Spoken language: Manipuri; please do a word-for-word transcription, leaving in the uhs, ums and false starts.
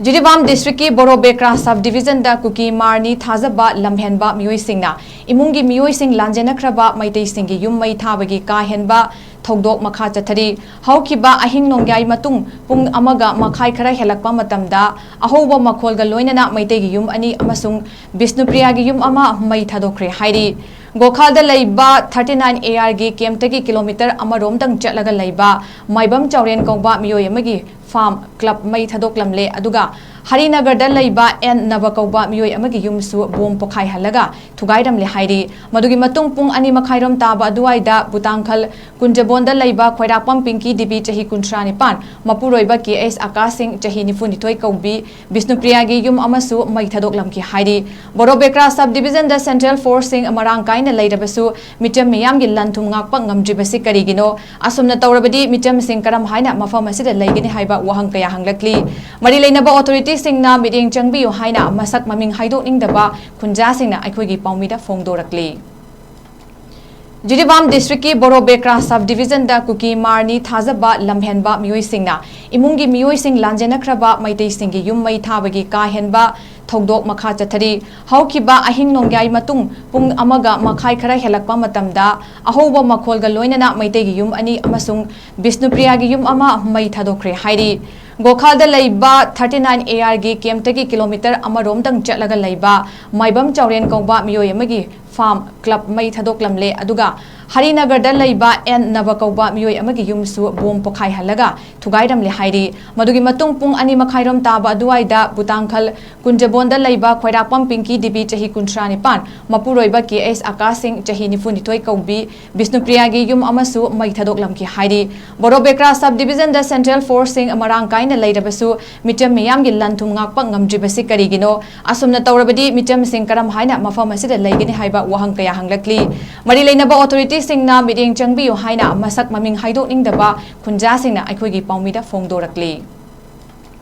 ꯖꯤꯔꯤꯕꯥꯝ ꯗꯤꯁꯇ꯭ꯔꯤꯛꯀꯤ ꯕꯣꯔꯣꯕꯦꯀ꯭ꯔꯥ ꯁꯕ ꯗꯤꯕꯤꯖꯟꯗ ꯀꯨꯀꯤ ꯃꯥꯔꯅꯤ ꯊꯥꯖꯕ ꯂꯝꯍꯦꯟꯕ ꯃꯤꯑꯣꯏꯁꯤꯡꯅ ꯏꯃꯨꯡꯒꯤ ꯃꯤꯑꯣꯏꯁꯤꯡ ꯂꯥꯟꯖꯦꯟꯅꯈ꯭ꯔꯕ ꯃꯩꯇꯩꯁꯤꯡꯒꯤ ꯌꯨꯝ ꯃꯩ ꯊꯥꯕꯒꯤ ꯀꯥ ꯍꯦꯟꯕ ꯊꯧꯗꯣꯛ ꯃꯈꯥ ꯆꯠꯊꯔꯤ꯫ ꯍꯧꯈꯤꯕ ꯑꯍꯤꯡ ꯅꯣꯡꯌꯥꯏ ꯃꯇꯨꯡ ꯄꯨꯡ ꯑꯃꯒ ꯃꯈꯥꯏ ꯈꯔ ꯍꯦꯜꯂꯛꯄ ꯃꯇꯝꯗ ꯑꯍꯧꯕ ꯃꯈꯣꯜꯒ ꯂꯣꯏꯅꯅ ꯃꯩꯇꯩꯒꯤ ꯌꯨꯝ ꯑꯅꯤ ꯑꯃꯁꯨꯡ ꯕꯤꯁꯅꯨꯄ꯭ꯔꯤꯌꯥꯒꯤ ꯌꯨꯝ ꯑꯃ ꯃꯩ ꯊꯥꯗꯣꯛꯈ꯭ꯔꯦ ꯍꯥꯏꯔꯤ꯫ ꯒꯣꯈꯥꯜꯗ ꯂꯩꯕ thirty nine A R ꯒꯤ ꯀꯦꯝꯞꯇꯒꯤ ꯀꯤꯂꯣꯃꯤꯇꯔ ꯑꯃꯔꯣꯝꯗꯪ ꯆꯠꯂꯒ ꯂꯩꯕ ꯃꯥꯏꯕꯝ ꯆꯥꯎꯔꯦꯟ ꯀꯧꯕ ꯃꯤꯑꯣꯏ ꯑꯃꯒꯤ ꯐꯥꯔꯝ ꯀ꯭ꯂꯕ ꯃꯩ ꯊꯥꯗꯣꯛꯂꯝꯂꯦ꯫ ꯑꯗꯨꯒ ꯍꯔꯤꯅꯒꯔꯗ ꯂꯩꯕ ꯑꯦꯟ ꯅꯕ ꯀꯧꯕ ꯃꯤꯑꯣꯏ ꯑꯃꯒꯤ ꯌꯨꯝꯁꯨ ꯕꯣꯝ ꯄꯣꯈꯥꯏꯍꯜꯂꯒ ꯊꯨꯒꯥꯏꯔꯝꯂꯦ ꯍꯥꯏꯔꯤ꯫ ꯃꯗꯨꯒꯤ ꯃꯇꯨꯡ ꯄꯨꯡ ꯑꯅꯤ ꯃꯈꯥꯏꯔꯣꯝ ꯇꯥꯕ ꯑꯗꯨꯋꯥꯏꯗ ꯕꯨꯇꯥꯡꯈꯜ ꯀꯨꯟꯖꯕꯣꯟꯗ ꯂꯩꯕ ꯈ꯭ꯋꯥꯏꯔꯥꯛꯄꯝ ꯄꯤꯡꯀꯤ ꯗꯤꯕꯤ, ꯆꯍꯤ ꯀꯨꯟꯊ꯭ꯔꯥ ꯅꯤꯄꯥꯟ, ꯃꯄꯨꯔꯣꯏꯕ ꯀꯦ ꯑꯦꯁ ꯑꯀꯥꯁ ꯁꯤꯡ, ꯆꯍꯤ ꯅꯤꯐꯨ ꯅꯤꯊꯣꯏ ꯀꯧꯕꯤ, ꯕꯤꯁꯅꯨꯄ꯭ꯔꯤꯌꯥꯒꯤ ꯌꯨꯝ ꯑꯃꯁꯨ ꯃꯩ ꯊꯥꯗꯣꯛꯂꯝꯈꯤ ꯍꯥꯏꯔꯤ꯫ ꯕꯣꯔꯣꯕꯦꯀ꯭ꯔꯥ ꯁꯕ ꯗꯤꯕꯤꯖꯟꯗ ꯁꯦꯟꯇ꯭ꯔꯦꯜ ꯐꯣꯔꯁꯁꯤꯡ ꯃꯔꯥꯡ ꯀꯥꯏꯅ ꯂꯩꯔꯕꯁꯨ ꯃꯤꯆꯝ ꯃꯤꯌꯥꯝꯒꯤ ꯂꯟ ꯊꯨꯝ ꯉꯥꯛꯄ ꯉꯝꯗ꯭ꯔꯤꯕꯁꯤ ꯀꯔꯤꯒꯤꯅꯣ? ꯑꯁꯨꯝꯅ ꯇꯧꯔꯕꯗꯤ ꯃꯤꯆꯝꯁꯤꯡ ꯀꯔꯝ ꯍꯥꯏꯅ ꯃꯐꯝ ꯑꯁꯤꯗ ꯂꯩꯒꯅꯤ ꯍꯥꯏꯕ ꯋꯥꯍꯪ ꯀꯌꯥ ꯍꯪꯂꯛꯂꯤ꯫ ꯃꯔꯤ ꯂꯩꯅꯕ ꯑꯣꯊꯣꯔꯤꯇꯤꯁꯤꯡꯅ ꯃꯤꯠꯌꯦꯡ ꯆꯪꯕꯤꯌꯨ ꯍꯥꯏꯅ ꯃꯁꯛ ꯃꯃꯤꯡ ꯍꯥꯏꯗꯣꯛꯅꯤꯡꯗꯕ ꯈꯨꯟꯖꯥꯁꯤꯡꯅ ꯑꯩꯈꯣꯏꯒꯤ ꯄꯥꯎꯃꯤꯗ ꯐꯣꯡꯗꯣꯔꯛꯂꯤ꯫ ꯖꯤꯔꯤꯕꯥꯝ ꯗꯤꯁꯇ꯭ꯔꯤꯛꯀꯤ ꯕꯣꯔꯣꯕꯦꯀ꯭ꯔꯥ ꯁꯕ ꯗꯤꯕꯤꯖꯟꯗ ꯀꯨꯀꯤ ꯃꯥꯔꯅꯤ ꯊꯥꯖꯕ ꯂꯝꯍꯦꯟꯕ ꯃꯤꯑꯣꯏꯁꯤꯡꯅ ꯏꯃꯨꯡꯒꯤ ꯃꯤꯑꯣꯏꯁꯤꯡ ꯂꯥꯟꯖꯦꯟꯅꯈ꯭ꯔꯕ ꯃꯩꯇꯩꯁꯤꯡꯒꯤ ꯌꯨꯝ ꯃꯩ ꯊꯥꯕꯒꯤ ꯀꯥ ꯍꯦꯟꯕ ꯊꯧꯗꯣꯛ ꯃꯈꯥ ꯆꯠꯊꯔꯤ꯫ ꯍꯧꯈꯤꯕ ꯑꯍꯤꯡ ꯅꯣꯡꯌꯥꯏ ꯃꯇꯨꯡ ꯄꯨꯡ ꯑꯃꯒ ꯃꯈꯥꯏ ꯈꯔ ꯍꯦꯜꯂꯛꯄ ꯃꯇꯝꯗ ꯑꯍꯧꯕ ꯃꯈꯣꯜꯒ ꯂꯣꯏꯅꯅ ꯃꯩꯇꯩꯒꯤ ꯌꯨꯝ ꯑꯅꯤ ꯑꯃꯁꯨꯡ ꯕꯤꯁꯅꯨꯄ꯭ꯔꯤꯌꯥꯒꯤ ꯌꯨꯝ ꯑꯃ ꯃꯩ ꯊꯥꯗꯣꯛꯈ꯭ꯔꯦ ꯍꯥꯏꯔꯤ꯫ ꯒꯣꯈꯥꯜꯗ ꯂꯩꯕ thirty nine A R ꯒꯤ ꯀꯦꯝꯞꯇꯒꯤ ꯀꯤꯂꯣꯃꯤꯇꯔ ꯑꯃꯔꯣꯝꯗꯪ ꯆꯠꯂꯒ ꯂꯩꯕ ꯃꯥꯏꯕꯝ ꯆꯥꯎꯔꯦꯟ ꯀꯧꯕ ꯃꯤꯑꯣꯏ ꯑꯃꯒꯤ ꯐꯥꯔꯝ ꯀ꯭ꯂꯕ ꯃꯩ ꯊꯥꯗꯣꯛꯂꯝꯂꯦ꯫ ꯑꯗꯨꯒ ꯍꯔꯤꯅꯒꯔꯗ ꯂꯩꯕ ꯑꯦꯟ ꯅꯕ ꯀꯧꯕ ꯃꯤꯑꯣꯏ ꯑꯃꯒꯤ ꯌꯨꯝꯁꯨ ꯕꯣꯝ ꯄꯣꯈꯥꯏꯍꯜꯂꯒ ꯊꯨꯒꯥꯏꯔꯝꯂꯦ ꯍꯥꯏꯔꯤ꯫ ꯃꯗꯨꯒꯤ ꯃꯇꯨꯡ ꯄꯨꯡ ꯑꯅꯤ ꯃꯈꯥꯏꯔꯣꯝ ꯇꯥꯕ ꯑꯗꯨꯋꯥꯏꯗ ꯕꯨꯇꯥꯡꯈꯜ ꯀꯨꯟꯖꯕꯣꯟꯗ ꯂꯩꯕ ꯈ꯭ꯋꯥꯏꯔꯥꯛꯄꯝ ꯄꯤꯡꯀꯤ ꯗꯤꯕꯤ, ꯆꯍꯤ ꯀꯨꯟꯊ꯭ꯔꯥ ꯅꯤꯄꯥꯟ, ꯃꯄꯨꯔꯣꯏꯕ ꯀꯦ ꯑꯦꯁ ꯑꯀꯥꯁ ꯁꯤꯡ, ꯆꯍꯤ ꯅꯤꯐꯨ ꯅꯤꯊꯣꯏ ꯀꯧꯕꯤ, ꯕꯤꯁꯅꯨꯄ꯭ꯔꯤꯌꯥꯒꯤ ꯌꯨꯝ ꯑꯃꯁꯨ ꯃꯩ ꯊꯥꯗꯣꯛꯂꯝꯈꯤ ꯍꯥꯏꯔꯤ꯫ ꯕꯣꯔꯣꯕꯦꯀ꯭ꯔꯥ ꯁꯕ ꯗꯤꯕꯤꯖꯟꯗ ꯁꯦꯟꯇ꯭ꯔꯦꯜ ꯐꯣꯔꯁꯁꯤꯡ ꯃꯔꯥꯡ ꯀꯥꯏꯅ ꯂꯩꯔꯕꯁꯨ ꯃꯤꯆꯝ ꯃꯤꯌꯥꯝꯒꯤ ꯂꯟ ꯊꯨꯝ ꯉꯥꯛꯄ ꯉꯝꯗ꯭ꯔꯤꯕꯁꯤ ꯀꯔꯤꯒꯤꯅꯣ? ꯑꯁꯨꯝꯅ ꯇꯧꯔꯕꯗꯤ ꯃꯤꯆꯝꯁꯤꯡ ꯀꯔꯝ ꯍꯥꯏꯅ ꯃꯐꯝ ꯑꯁꯤꯗ ꯂꯩꯒꯅꯤ ꯍꯥꯏꯕ ꯋꯥꯍꯪ ꯀꯌꯥ ꯍꯪꯂꯛꯂꯤ꯫ ꯃꯔꯤ ꯂꯩꯅꯕ ꯑꯣꯊꯣꯔꯤꯇꯤꯁꯤꯡꯅ ꯃꯤꯠꯌꯦꯡ ꯆꯪꯕꯤꯌꯨ ꯍꯥꯏꯅ ꯃꯁꯛ ꯃꯃꯤꯡ ꯍꯥꯏꯗꯣꯛꯅꯤꯡꯗꯕ ꯈꯨꯟꯖꯥꯁꯤꯡꯅ ꯑꯩꯈꯣꯏꯒꯤ ꯄꯥꯎꯃꯤꯗ ꯐꯣꯡꯗꯣꯔꯛꯂꯤ꯫